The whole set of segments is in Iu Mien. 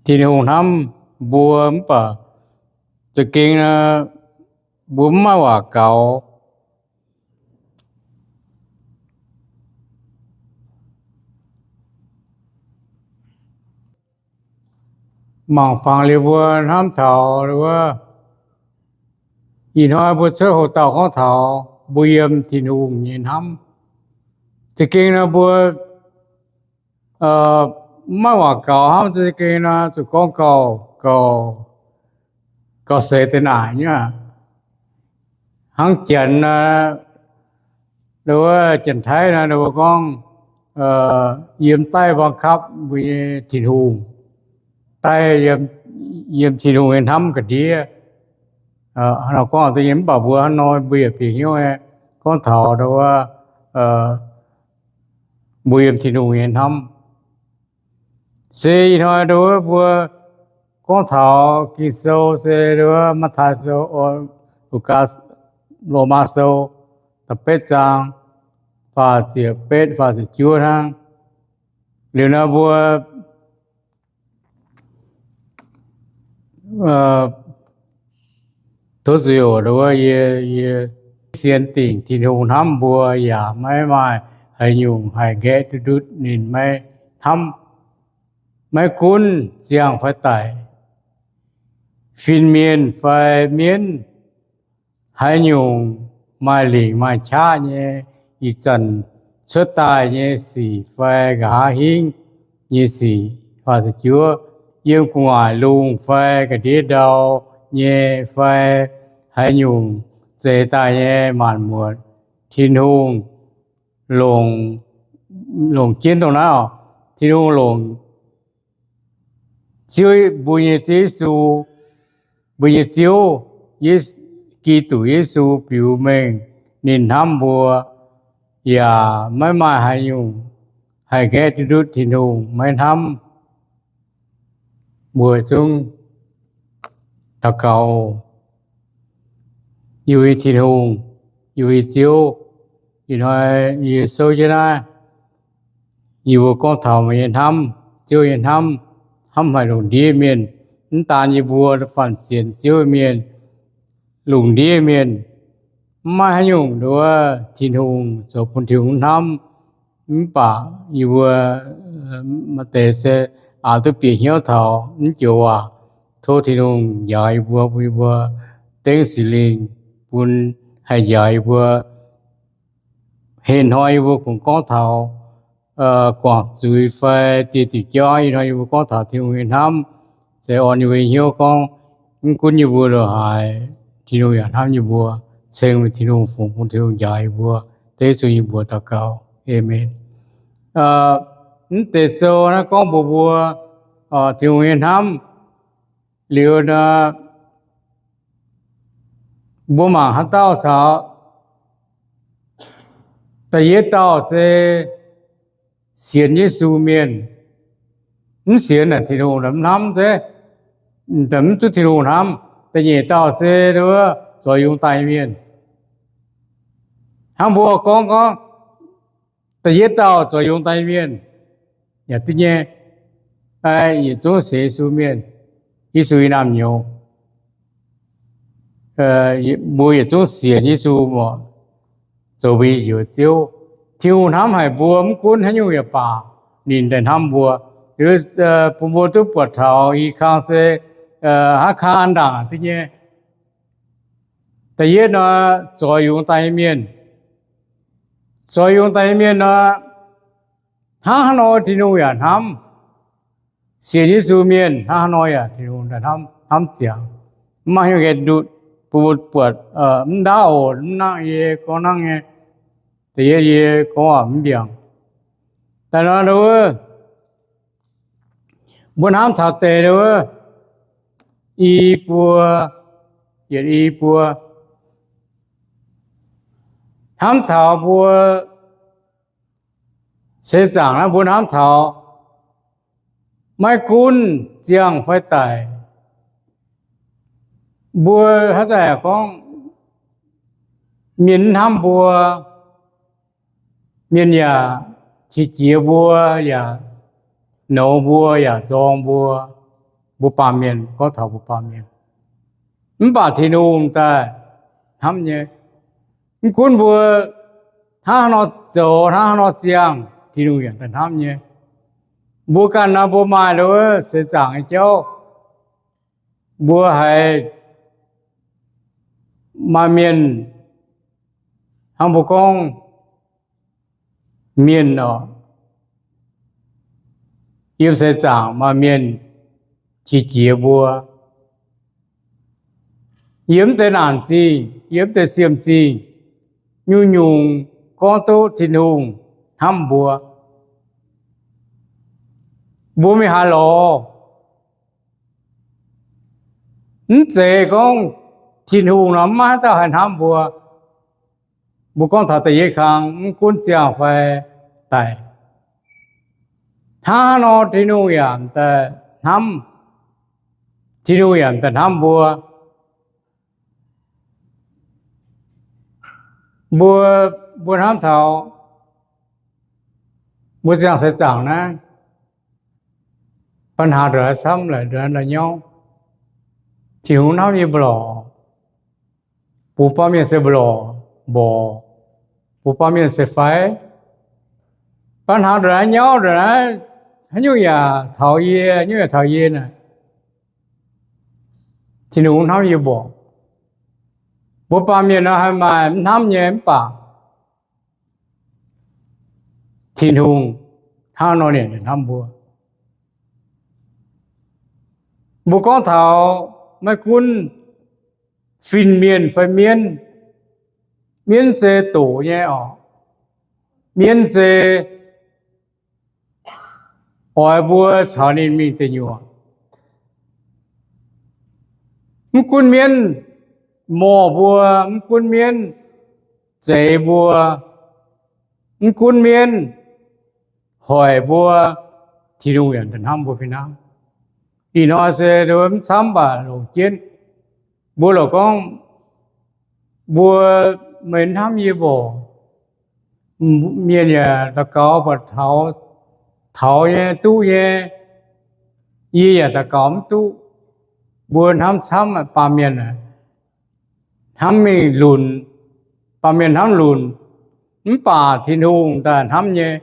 Tin-Hungh hnamv mbuo mv baac za'gengh mbuo mv maaih waac gaux. Mangc fangx liuz mbuo hnamv taux wuov, ih hnoi mbuo cuotv hoc dauh gorngv taux mbuo yiem Tin-Hungh nyei hnamv. Za'gengh nor mbuo maiv maaih waac gaux hnamv, za'gengh nor zuqc gorngv gauh, gauh, gauh seix deix naaic nyei aqv. Hnangv Janx, wuov Janx-Taiv nor, ninh mbuo gorngv yiem daiv บังคับ mbuo nyei Tin-Hungh, daiv yiem Tin-Hungh nyei hnamv ga'ndiev. Nor gorngv da'nyeic mv baac mbuo hnangv nor mbuo yaac bieqc hnyouv gorngv taux wuov, mbuo yiem Tin-Hungh nyei hnamv. Se ih hnoi wuov mbuo gorngv taux Ging-Sou se wuov Matv^taai Sou, Lugaa, Lomaa Sou da'betv zaang faah ziepc betv, faah ziepc juov hnangv. Liuz nor mbuo tov zuiz oc, wuov yie, yie sienx dingc Tin-Hungh hnamv mbuo yaac maiv maaih haaix nyungc haih nqaeqv duqv ndutv ninh maiv hnamv. Maiv gunv ziangh fai daic, fin-mienh fai mienv, haaix nyungc maaih lingc maaih qaqv nyei, ih zanc cuotv daaih nyei sic fai nqa'haav hingv nyei sic, faah ziepc juov, yiem gu'nguaaic lungh fai ga'ndiev ndau nyei fai haaix nyungc zeix daaih nyei maanc muotc, Tin-Hungh longc, longc jienv dongh naaiv oc. Tin-Hungh longc Ziouv, mbuo nyei Ziouv Yesu, mbuo nyei Ziouv, Giduc Yesu biux mengh ninh hnamv mbuo, yaac maiv maaih haaix nyungc haih nqaeqv duqv ndutv Tin-Hungh maiv hnamv. Mbuo zungv daux gaux. Yie mbuo nyei Tin-Hungh, yie mbuo nyei Ziouv, ih hnoi yie souv jienv naaiv, yie mbuo gorngv taux meih nyei hnamv, Ziouv nyei hnamv, hnamv haic lungh ndiev mienh. Mv daan yie mbuo da'faanh sienx Ziouv mienh, lungh ndiev mienh, mv maaih haaix nyungc nduov Tin-Hungh zoux bun Tin-Hungh hnamv. Mv baac yie mbuo maaih deix se aqc duqv bieqc hnyouv taux mv joux waac. Tov Tin-Hungh njaaux yie mbuo, bun yie mbuo dengv Singx Lingh bun haih njaaux yie mbuo. Heh hnoi yie mbuo kungx gorngv taux guangc zuiz fai dieh ziepc jauv, ih hnoi yie mbuo gorngv taux Tin-Hungh nyei hnamv, se orn yie mbuo nyei hnyouv gorngv, mv gunv yie mbuo loz-haaix, Tin-Hungh yaac hnamv yie mbuo. Ceng meih Tin-Hungh fungx bun Tin-Hungh njaaux yie mbuo. Dengv Yesu nyei mbuox daux gaux, aamen. Mv deix sou naaiv gorngv mbuox mbuo Tin-Hungh nyei hnamv liuz nor, mbuo mangc haaix dauh caux. Da'yietv dauh se sienx Yesu mienh. Mv sienx naaic Tin-Hungh mv hnamv zeiv, mv duqv Tin-Hungh hnamv. Da'nyeic dauh se wuov zoux yungz daaih nyei mienh. Hnangv mbuo gorngv gorngv, da'yietv dauh zoux yungz daaih nyei mienh yaac duqv nyei, yietc zungv sienx Yesu mienh, Yesu nyei naamh nyouz. Mbuo yietc zungv sienx Yesu, zoux mbuo nyei Njoux Ziouv. Tin-Hungh hnamv haic mbuo, mv gunv haaix nyungc yaac baac, ninh daaih hnamv mbuo. Bun mbuo duqv buatc taux i kang se haaix kang an ndaangc duqv nyei. Da'yietv nor, zoux yungz daaih nyei mienh. Zoux yungz daaih nyei mienh nor, hnangv haaix nor Tin-Hungh yaac hnamv. Sienx Yesu mienh hnangv haaix nor yaac Tin-Hungh hnamv, hnamv ziangx. Mv maaih haaix nyungc nqaeqv ndutv, bun mbuo buatc mv ndaauv oc, mv nangv yie gorngv nangv nyei. Da'yietv yie gorngv waac mv mbiaangc. Daaih nor, mbuo hnamv taux deix wuov, i buo, yietc i buo, hnamv taux mbuo seix zaangc naaiv mbuo hnamv taux maiv gunv ziangh fai daic. Mbuo haaix zanc gorngv mienh mv hnamv mbuo, mienh yaac qiex jiez mbuo, yaac nouz mbuo, yaac nzorng mbuo, mbuo baamh mienh, gorngv taux mbuo baamh mienh. Mv baac Tin-Hungh daaih hnamv nyei. Mv gunv mbuo hnangv haaix nor zoux, hnangv haaix nor ziangh, Tin-Hungh yaac daaih hnamv nyei. Mbuo ganh nor, mbuo maaih nduov seix zaangc nyei jauv, mbuo haiz maaih mienh, hnangv mbuo gorngv mienh oc, yiem seix zaangc maaih mienh qiex jiez mbuo. Yiem deix naanc zingh, yiem deix siemv zingh, nyungc-nyungc gorngv duqv Tin-Hungh hnamv mbuo. Mbuo mingh haaix lorz, mv zeiz gorngv Tin-Hungh nor maiv dauh haih hnamv mbuo. Mbuo gorngv taux da'yietv kang, mv gunv ziangh fai daic, hnangv haaix nor Tin-Hungh yaac daaih hnamv, Tin-Hungh yaac daaih hnamv mbuo. Mbuo, mbuo hnamv taux mbuo ziangh seix zaangc naaiv, ปัญหา ndongc haaix camv, laaix ndongc haaix nyauv, Tin-Hungh hnamv yie mbuo lorqc. Mbuo baamh mienh se mbuo lorqc mborqc, mbuo baamh mienh se fai, ปัญหา ndongc haaix nyauv, ndongc haaix, haaix nyungc yaac taux yie, haaix nyungc yaac taux yie naaic, Tin-Hungh hnamv yie mborqc. Mbuo baamh mienh nor haih maaih mv hnamv nyei, mv baac Tin-Hungh hnangv nor ninh hnamv mbuo. Mbuo gorngv taux maiv gunv fin-mienh fai mienv, mienv se doqc nyei oc. Mienv se oix mbuo caux ninh mingh deic nyuoqc. Mv gunv mienv morh mbuo, mv gunv mienv zeix mbuo, mv gunv mienv hoic mbuo, Tin-Hungh yaac hnamv mbuo fih hnangv. Ih hnoi se mv camv baac longc jienv mbuo lorqc gorngv, mbuo, meih hnamv yie mborqc. Mienh yaac daux gaux baac taux, taux nyei, duqv nyei. Yie yaac daux gaux mv duqv. Mbuo hnamv camv, baamh mienh hnamv mingh lunc, baamh mienh hnamv lunc, mv baac Tin-Hungh daaih hnamv nyei.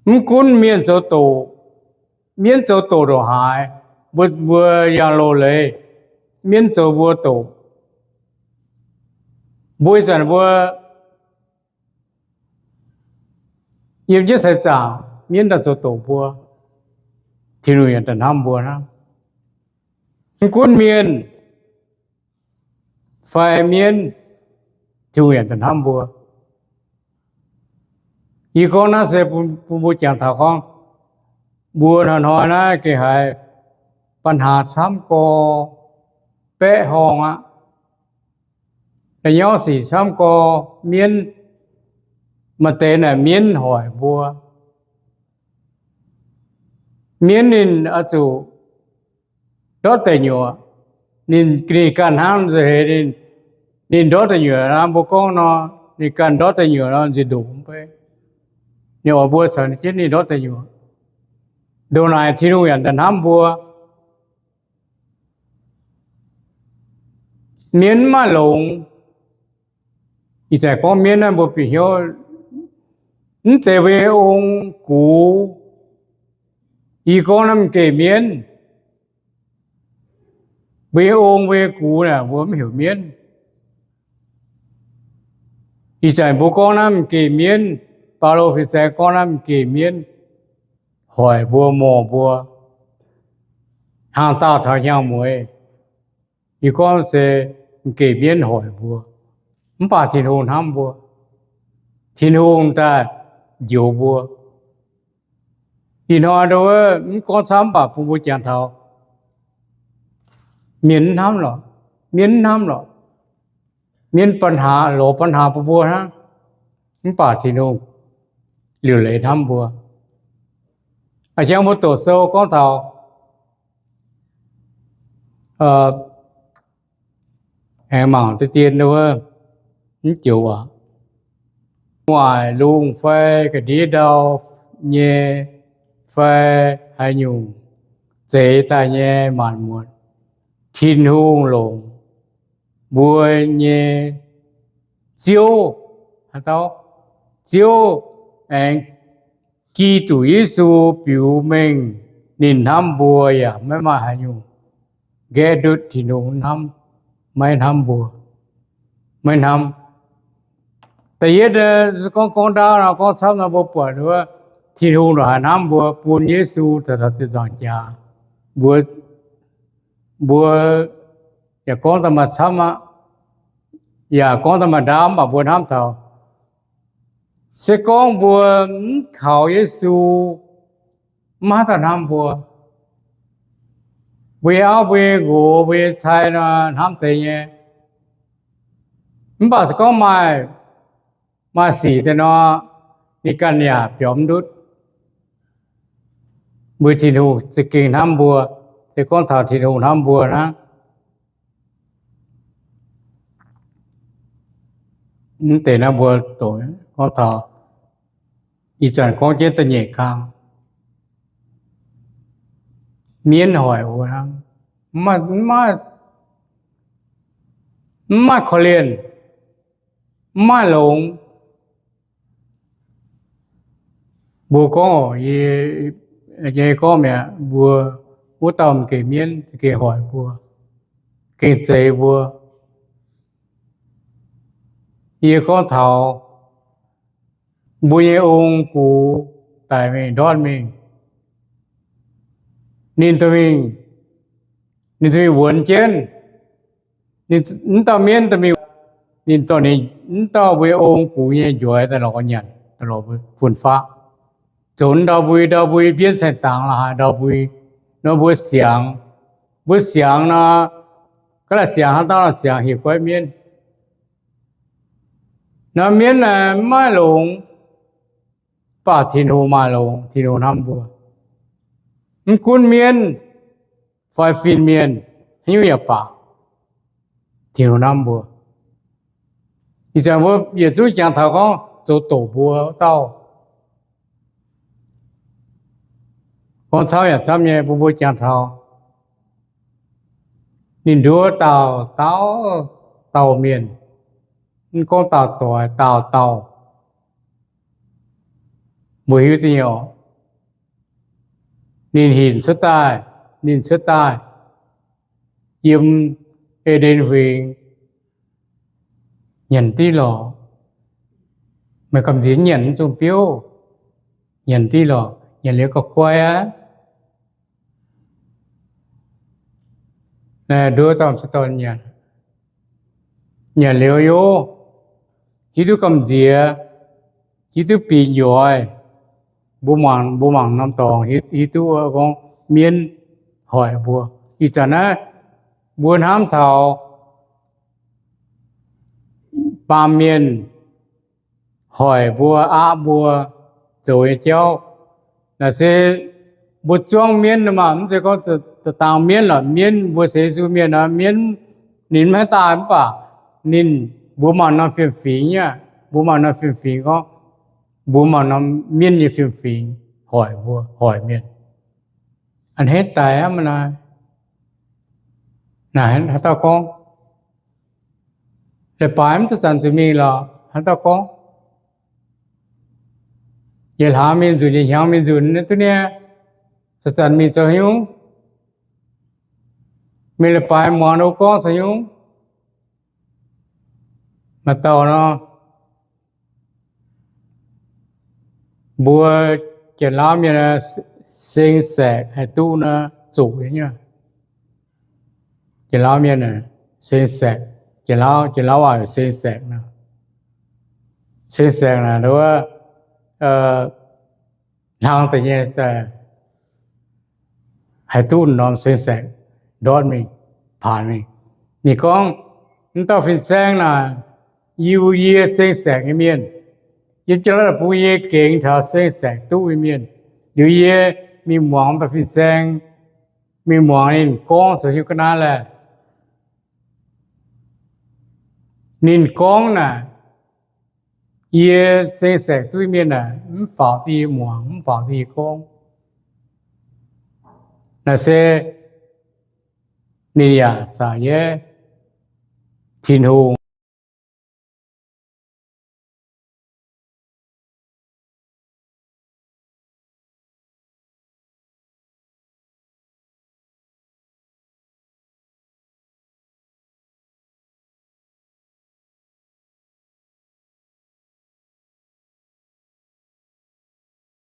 Mv gunv mienh zoux doqc, mienv zoux doqc ndongc haaix, mbuo, mbuo yangh loz-leiz, mienv zoux mbuo doqc. Mbuo ih zanc mbuo yiem jienv seix zaangc, mienv daaih zoux doqc mbuo, Tin-Hungh yaac daaih hnamv mbuo hnangv. Mv gunv mienh fai mienv, Tin-Hungh yaac daaih hnamv mbuo. Yie gorngv naaiv se bun, bun mbuo jangx taux gorngv mbuo hnoi-hnoi naaiv gengh haiz ปัญหา camv gorx, baeqv horngh aqv. La'nyauv sic camv gorx, mienv, maaih deix naaic mienv hoic mbuo. Mienv ninh oix zuqc ndortv deic nyuoqc. Ninh, ninh ganh hnangv nza'heix ninh, ninh ndortv deic nyuoqc nor, mbuo gorngv nor, ninh ganh ndortv deic nyuoqc nor, nziex ndoqc mv bei. Ninh oix mbuo caux jienv ninh ndortv deic nyuoqc. Ndongc naaic Tin-Hungh yaac daaih hnamv mbuo. Mienv mv maaih longx. Ih zanc gorngv mienv naaiv mbuo bieqc hnyouv, mv zeiz mbuo nyei ong gux. Yie gorngv naaiv m'geh mienv, mbuo nyei ong, mbuo nyei gux naaic mbuo mv heuc mienv. Ih zanc mbuo gorngv naaiv m'geh mienv, Baulo fin-saeng gorngv naaiv m'geh mienv hoic mbuo, morh mbuo, hnaangx daauh taux hnyangx-mueiz. Yie gorngv se m'geh mienv hoic mbuo, mv baac Tin-Hungh hnamv mbuo. Tin-Hungh daaih njoux mbuo. Ih hnoi nduov mv gorngv camv baac bun mbuo jangx taux mienh mv hnamv lorqc, mienv mv hnamv lorqc. Mienv ปัญหา, lorz ปัญหา bun mbuo hnangv, mv baac Tin-Hungh liuc leiz hnamv mbuo. A'jang mbuo doqc sou gorngv taux aengx mangc deix dien wuov, mv joux aac, gu'nguaaic lungh fai ga'ndiev ndau nyei fai haaix nyungc zeix daaih nyei maanc muotc, Tin-Hungh longc mbuo nyei Ziouv, Ziouv aengx Giduc Yesu biux mengh ninh hnamv mbuo yaac maiv maaih haaix nyungc nqaeqv ndutv Tin-Hungh hnamv, maiv hnamv mbuo, maiv hnamv. Da'yietv, gorngv, gorngv ndaauv nor, gorngv camv nor, mbuo buatc wuov Tin-Hungh ndongc haaix hnamv mbuo, bun Yesu daaih taux ziepc nzaangc jaax. Mbuo, mbuo yaac gorngv daaih maaih camv aqv, yaac gorngv daaih maaih ndaauv, mv baac mbuo hnamv taux, se gorngv mbuo mv kaux Yesu, mv maaih haaix dauh hnamv mbuo. Mbuo nyei auv, mbuo nyei nqox, mbuo nyei cai nor, hnamv deix nyei. Mv baac se gorngv maaih, maaih sic deix nor, ninh ganh yaac biaux mv ndutv. Mbuo Tin-Hungh za'gengh hnamv mbuo, se gorngv taux Tin-Hungh hnamv mbuo hnangv. Mv deix naaiv mbuo doqc gorngv taux ih zanc gorngv jienv da'nyeic kang, mienv hoic mbuo hnangv, mv maaih, mv maaih korv-lienh, mv maaih longx. Mbuo gorngv, yie gorngv mi'aqv, mbuo wuov dauh m'geh mienv gengh hoic mbuo, gengh zeix mbuo. Yie gorngv taux mbuo nyei ong-gux daic mingh, ndortv mingh, ninh dorh mingh, ninh dorh mingh wuonx jienv. Ninh, mv dauh mienv dorh mingh, ninh dorh ninh, mv dauh mbuo nyei ong-gux nyei njoix daaih lorz nyanc, daaih lorz mbuo fun-faqv, zoux ndau-mbui, ndau-mbui bienv saeng-dangx la'haaix ndau-mbui nor, mbuo siangx, mbuo siangx nor, ga'naaiv siangx hnangv dauh nor siangx hieh guaiv mienv. Nor mienv naaic mv maaih longx, mv baac Tin-Hungh maaih longx, Tin-Hungh hnamv mbuo. Mv gunv mienv fai fin-mienh haaix nyungc yaac baac, Tin-Hungh hnamv mbuo. Ih zanc mbuo yietc zungv jangx taux gorngv zoux doqc mbuo wuov dauh. Gorngv camv yaac camv nyei, mbuo mbuo jangx taux ninh nduov dauh dauh dauh mienh, mv gorngv dauh doix dauh dauh, mbuo hiuv duqv nyei oc. Ninh hinc cuotv daaih, ninh cuotv daaih yiem E^nden Huingx, nyanc diqv lorqc. Meih gamh nziex nyanc mv zungh biouv, nyanc diqv lorqc, nyanc liuz gauh guai aqv. Naaiv nduov dauh m'sieqv dorn nyanc, nyanc liuz yov, hiuv duqv gamh nziex, hiuv duqv biux njoix. Mbuo mangc, mbuo mangc norm dorngx hiuv duqv gorngv mienv hoic mbuo. Ih zanc naaiv mbuo hnamv taux baamh mienh hoic mbuo, aqv mbuo zoux nyei jauv. Naaiv se mbuo zuangv mienv nor maah, mv zeiz gorngv da'dangx mienv lorqc. Mienv mbuo sienx Yesu mienh nor, mienv ninh maiv daaih mv baac ninh, mbuo mangc norm fiem-fingx aqv, mbuo mangc norm fiem-fingx gorngv, mbuo mangc norm mienv nyei fiem-fingx hoic mbuo, hoic mienh. A'hneiv daic aqv maah naaiv. Naaiv haaix dauh gorngv, leiz-baaix mv zanc-zanc zuqc mingh lorqc, haaix dauh gorngv, yietc hlaax mingh nzunc, yietc hnyangx mingh nzunc, duqv niaa, zanc-zanc mingh zoux haaix nyungc? Mingh leiz-baaix muangx ninh gorngv zoux haaix nyungc? Maaih dauh nor, mbuo Janx-Lauv mienh seng-saeqc haih duqv naaiv zoqc nyei. Janx-Lauv mienh seng-saeqc, Janx-Lauv, Janx-Lauv waac seng-saeqc nor. Seng-saeqc naaic wuov, hlang deix nyei haih duqv norm seng-saeqc ndortv mingh, paanx mingh. Ninh gorngv, mv dauh fin-saeng naaic, yie, yie seng-saeqc nyei mienh. Yiem Janx-Lauv deic-bung yie gengx taux seng-saeqc duqv nyei mienh. Liuz yie mingh muangx dauh fin-saeng, mingh muangx ninh gorngv zoux hiuv ga'naaiv laeh. Ninh gorngv naaic, yie seng-saeqc duqv mienh naaic, mv faaux diuh yie muangx, mv faaux diuh yie gorngv. Naaiv se ninh yaac caux nyei Tin-Hungh